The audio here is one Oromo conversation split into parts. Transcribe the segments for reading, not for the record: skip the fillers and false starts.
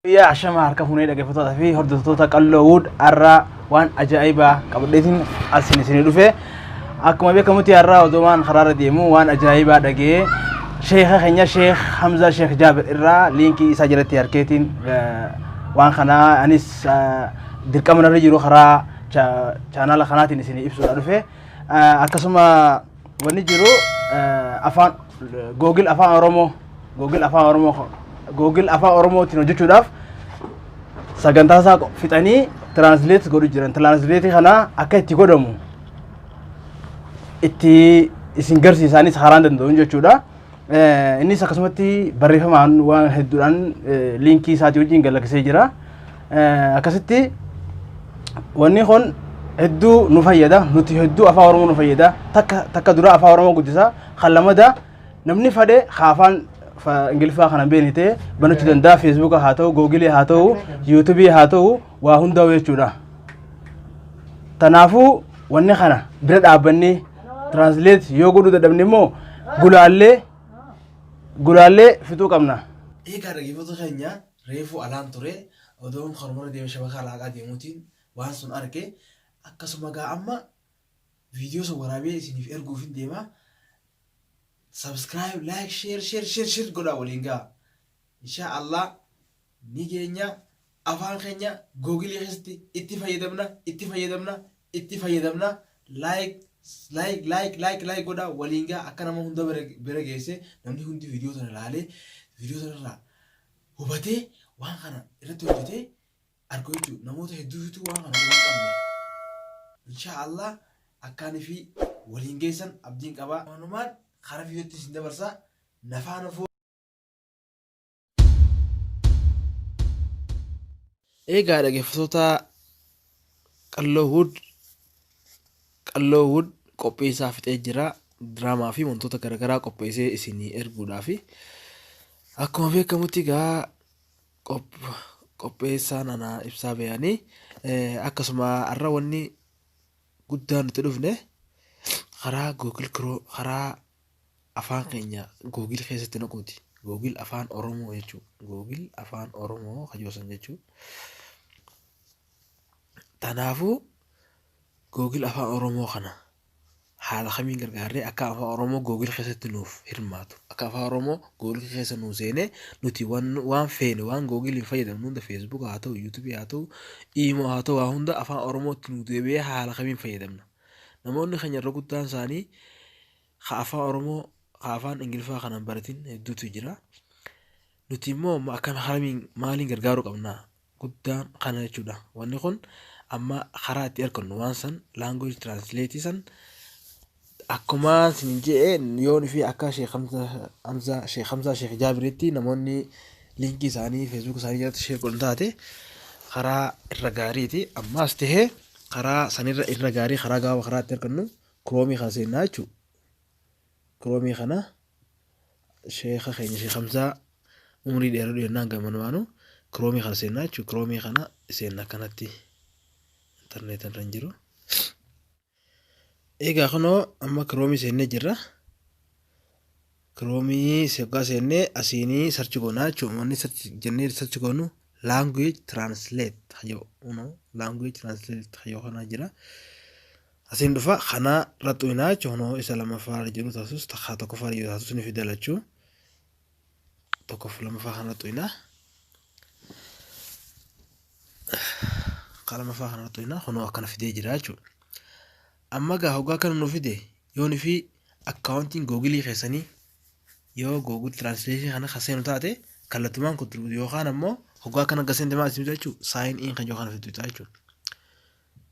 Yaa ashama harka fuunee dhaggeeffattoota fi hordoftoota Qalloo Wood, har'a waan ajaa'ibaa qabadheetiin asin isinii dhufe. Akkuma beekamutti har'a odumaan karaarra deemu waan ajaa'ibaa dhaga'ee, sheekha keenya Sheekh Hamzaa Sheekh Jaabir irraa liinkii isaa jalatti harkeetiin waan kana anis dirqama narra jiru karaa chaanaala kanaatiin isinii ibsuudha dhufe. Akkasuma wanni jiru afaan Google afaan Oromoo, Google afaan Oromoo, Google afaan Oromootiin hojjechuudhaaf sagantaa isaa fixanii translate godhu jiran. Translate kana akka itti godhamu itti isin garsiisaanis karaan danda'uun jechuudha. Innis akkasumatti barreeffamaan waan hedduudhaan liinkii isaatii wajjin galaksee jira. Akkasitti wanni kun hedduu nu fayyada. Nuti hedduu afaan Oromoo nu fayyada. Takka takka dura afaan Oromoo guddisa. Kan lamada namni fadhe haa afaan Ingiliffaa kana hin beekne ta'e banachuu danda'a. Feesbuuka haa ta'u, Googilii haa ta'u, Yuutuubii haa ta'u, waa hundaa'u jechuudha. Kanaafuu wanni kana bira dhaabbannee translate yoo godhuu dadhabne immoo gulaallee gulaallee fixuu qabna. Egaa dhaggeeffattoota keenya, reefuu alaan ture, odoon karumarra deeme shabakaa laaqaa deemuutiin waan sun arge. Akkasuma gaa amma viidiyoo sun waraabee isiniif erguufin deema. Subscribe, like, share, share, share, share godhaa waliin gaa. Inshaa Allah ni geenya, afaan keenya Googilii keessatti itti fayyadamna, itti fayyadamna, itti fayyadamna. Like, like, like, like, like godhaa waliin gaa. Akka nama hunda bira geesse, namni hundi viidiyoo tana ilaalee, viidiyoo tana irraa hubatee, waan kana irratti hojjetee argu jechuudha. Namoota hedduutu waan kana quba hin qabne. Inshaa Allah akkaanii fi waliin geessan abdiin qaba. Wanumaan karaa viidiyootti isin dabarsa, nafaana foo. Eegaa dhaggeeffattoota Qalloo Wood, Qalloo Wood qophii isaa fixee jira. Diraamaa fi wantoota garaagaraa qopheessee isinii erguudhaafi. Akkuma beekamutti egaa qopheessaan ana Ibsaa Bayaanii. Akkasuma har'a wanni guddaan nuti dhufne karaa Google Chrome, karaa afaan keenya Google keessatti naquuti. Google afaan Oromoo jechuudha. Google afaan Oromoo kajoosan jechuudha. Kanaafuu Google afaan Oromoo kana haala kamiin gargaarree akka afaan Oromoo Google keessatti nuuf hirmaatu, akka afaan Oromoo Google keessa nuu seenee nuti waan feene, waan Google hin fayyadamnu hunda, Facebook haa ta'u, YouTube haa ta'u, Imo haa ta'u, waa hunda afaan Oromootti nuu deebi'ee haala kamiin fayyadamna? Namoonni keenya irra guddaan isaanii ka afaan Oromoo ka afaan Ingiliffaa kana hin baratin hedduutu jira. Nuti immoo akkam haramiin maaliin gargaaruu qabna? Guddaan kana jechuudha. Wanni kun amma karaa itti argannu waan san language translate san akkuma isin je'e yoon fi akka Sheekh Hamzaa Sheekh Hamzaa Sheekh Jaabiritti namoonni liinkii isaanii Facebook isaanii jalatti share godhan taate karaa irra gaariiti. Ammaas tahee karaa sanirra irra gaarii, karaa gabaabaa karaa itti argannu Chrome kana seennaa jechuudha. Chrome kana sheekha keenya Sheekh Hamzaa umrii dheeradhu jennaan gamanumaanu Chrome kana seennaa jechuudha. Chrome kana seenna, akkanatti intarneeta irra hin jiru. Egaa kunoo amma Chrome seennee jirra. Chrome hoggaa seennee asiinii search goonaa jechuudha. Wanni search jennee search goonu language translate hayyoo, kunoo language translate hayyoo kana jira. Asiin dhufa, kana irra xuqinaa jechuudha. Kunoo isa lammaffaa irra jiru taasus, takkaa tokkoffaa irra jiru taasus ni fida lachuu. Tokkoff lammaffaa kana xuqinaa. Ka lammaffaa kana xuqinaa, kunoo akkana fidee jira jechuudha. Amma gaa hoggaa kana nu fide, yoon fi akkaawuntiin Googilii keessanii yoo Google Translation kana kan seenu taate kallattumaan contribute yookaan ammoo hoggaa akkana gaseente maal isin jechuudha, sign in kan jiru kana fidu jechuudha.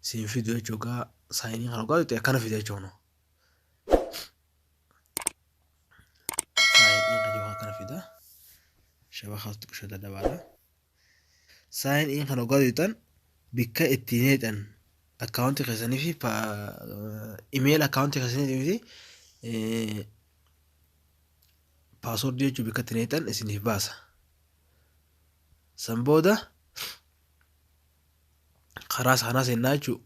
Siin fidu jechuudha, hoggaa sign in kana hoggaa tuqxe akkana fida jechuudha. Sign in kan jiru akkana fida. Shabakaa xiqqoo dadhabaadha. Sign in kana hoggaa tuqxan bikka ittiin heexan akkaawuntii keessanii fi email akkaawuntii keessanii fi paaswordii jechuun bikka ittiin heexan isiniif baasa. San booda karaa kanaa seennaa jechuudha.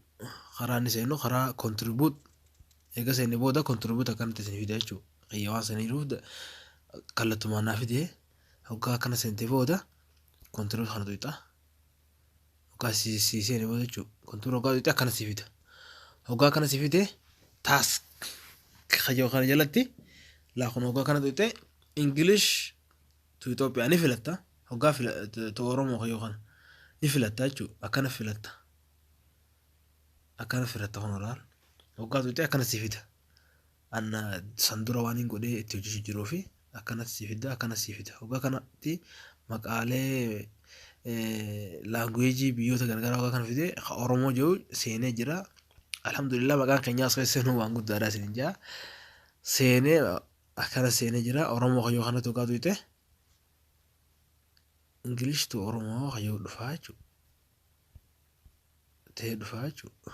Karaa inni seennu karaa contribute eega seenne booda contribute akkanatti isin fida jechuudha. Kiyya waan saniiruuf kallattumaan naa fide. Hoggaa akkana seente booda Continue kana tuqxa. Hoggaa si seene booda jechuudha. Continue hoggaa tuqxe akkana si fida. Hoggaa akkana si fide task kajoo kana jalatti laa kun hoggaa kana tuqxe English to Itoophiyaa ni filatta. Hoggaa to Oromoo kajoo kana ni filatta jechuudha. Akkana filatta. Akkana filatta kun olaal. Hoggaa tuqxe akkana si fida. Anna san dura waan hin godhee itti hojjechuu jiruu fi akkana si fida, akkana si fida. Hoggaa kanatti maqaalee language biyyoota garagaraa hoggaa kana fide ka Oromoo jiru seenee jira. Alhamdulillah, maqaan keenya as keessa seenuu waan guddaadha isin jaa. Seenee akkana seenee jira. Oromoo kayyoo kanatti hoggaa tuqxe English to Oromoo kayyoo dhufaa jechuudha. Ta'ee dhufaa jechuudha.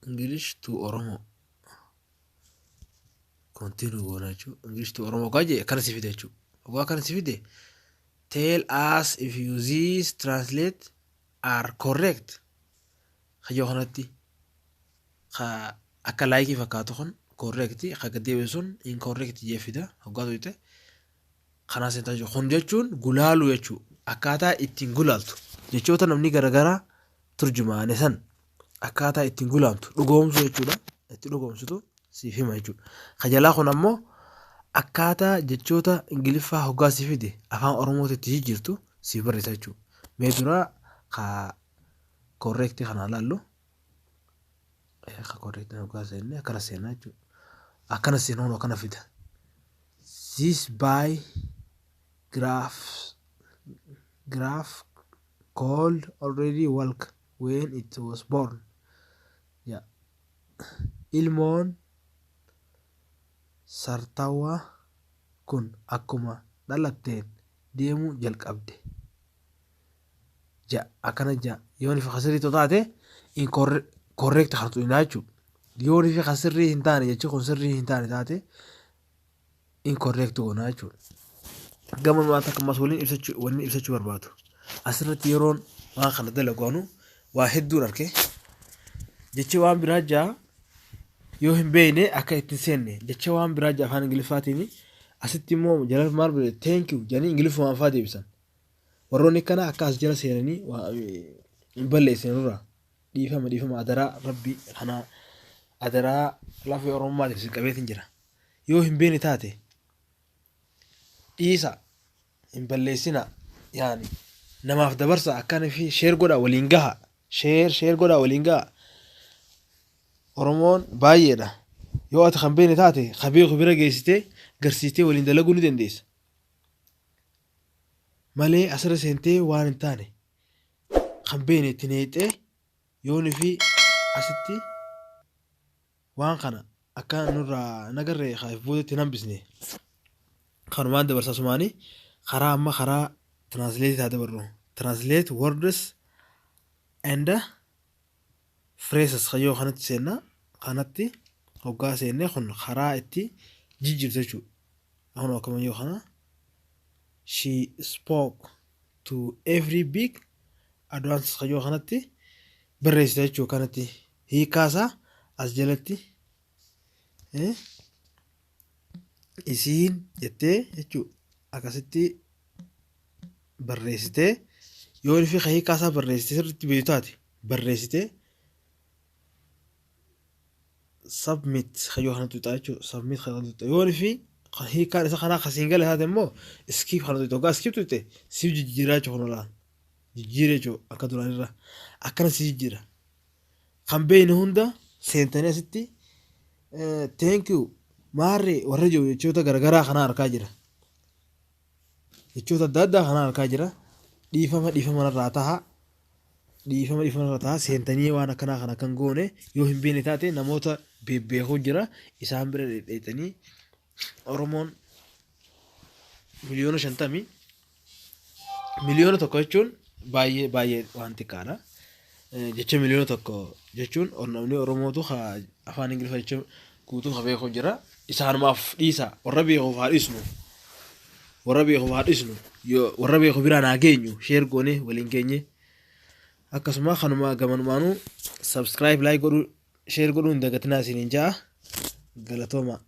English to Oromoo. Continue goona jechuudha. English to Oromoo hoggaa jee akkana si fide jechuudha. Hoggaa akkana si fide, "Tell us if you this translate are correct." Kayyoo kanatti ka akka like fakkaatu kun correct, ka gad deebi'u sun incorrect jee fida. Hoggaa tuqxe kanaa seentaa jechuudha. Kun jechuun gulaaluu jechuudha. Akkaataa ittiin gulaaltu jechoota namni garaagaraa turjumaane san akkaataa ittiin gulaaltu dhugoomsuu jechuudha. Itti dhugoomsitu siif hima jechuudha. Ka jalaa kun ammoo akkaataa jechoota Ingiliffaa hoggaa si fide afaan Oromootti itti jijjiirtu siif barreessa jechuudha. Mee dura ka correct kana laallu. Ka correct hoggaa seenne akkana seenaa jechuudha. Akkana seenuun akkana fida. "This by graph graph called already walk when it was born." Yeah. Ilmoon sartawaa kun akkuma dhalatteen deemuu jalqabde. Ja akkana ja yoon ifa sirrii taate incorrect kan tuqinaa jechuudha. Yoon ifa sirrii hin taane, jechi kun sirrii hin taane taate, incorrect goonaa jechuudha. Gama waan takka ammas waliin ibsachuu waliin ibsachuu barbaadu. Asirratti yeroon waan kana dalagu anu waa hedduun arke. Jechi waan biraa jaa yoo hin beekne akka ittiin seenne, jecha waan biraa jaa afaan Ingiliffaatiin, asitti immoo jala maal bire, "Thank you" jedhanii Ingiliffumaan fa'aa deebisan. Warroonni kana akka as jala seenanii hin balleessine nurraa. Dhiifama, dhiifama, adaraa rabbi kana, adaraa lafee Oromummaatiif si qabeetiin jira. Yoo hin beekne taate dhiisa, hin balleessina, yaani namaaf dabarsa, akkana fi share godha, waliin gaha, share share godha, waliin gaha. Oromoon baay'eedha. Yoo ati kan beekne taate ka beeku bira geessitee garsiistee waliin dalaguu ni dandeessa. Malee asirra seentee waan hin taane kan beekne itti neexee yoonii fi asitti waan kana akka nurraa nagarree kaaf boodatti hin hambisne. Kanumaan dabarsa sumaanii karaa amma karaa translate haa dabarru. Translate words and phrases kayyoo kanatti seenna. Kanatti hoggaa seennee kun karaa itti jijjiirtu jechuudha. Kun akkuma yoo kana "She spoke to every big advance" kayyoo kanatti barreessita jechuudha. Kanatti hiikaasaa as jalatti isiin jettee jechuudha, akkasitti barreessitee, yoo fi hiikaasaa barreessitee sirriitti beektu taate barreessitee submit kayyoo kanatti tuqxa jechuudha. Submit kanatti tuqxa. Yoo fi hiikaan isa kanaa kasiin gale taate immoo skip kana tuqxa. Hoggaa skip tuqxe siif jijjiiraa jechuudha. Kun olaan jijjiira jechuudha, akka duraanirra akkana si jijjiira. Kan beekne hunda seentanii asitti "Thank you" maarree warra jiru jechoota garagaraa kana argaa jira. Jechoota adda addaa kana argaa jira. Dhiifama, dhiifama irraa taha. Dhiifama, dhiifama irraa taha. Seentanii waan akkanaa kana kan goone yoo hin beekne taate namoota bebbeekuu jira, isaan bira dhedheetanii. Oromoon 50 miliyoona, 1 miliyoona jechuun baay'ee baay'ee waan xiqqaadha. Jecha 1 miliyoona jechuun namni Oromootu afaan Ingiliffaa jecha guutuu ka beeku jira. Isaanumaaf dhiisa, warra beekuuf haa dhiisnu. Warra beekuuf haa dhiisnu. Yoo warra beeku biraan haa geenyu, share goone waliin geenye. Akkasuma kanuma gamanumaanuu subscribe, like godhuu, share godhuu hin dagatinaa isiniin ja'a. Galatooma.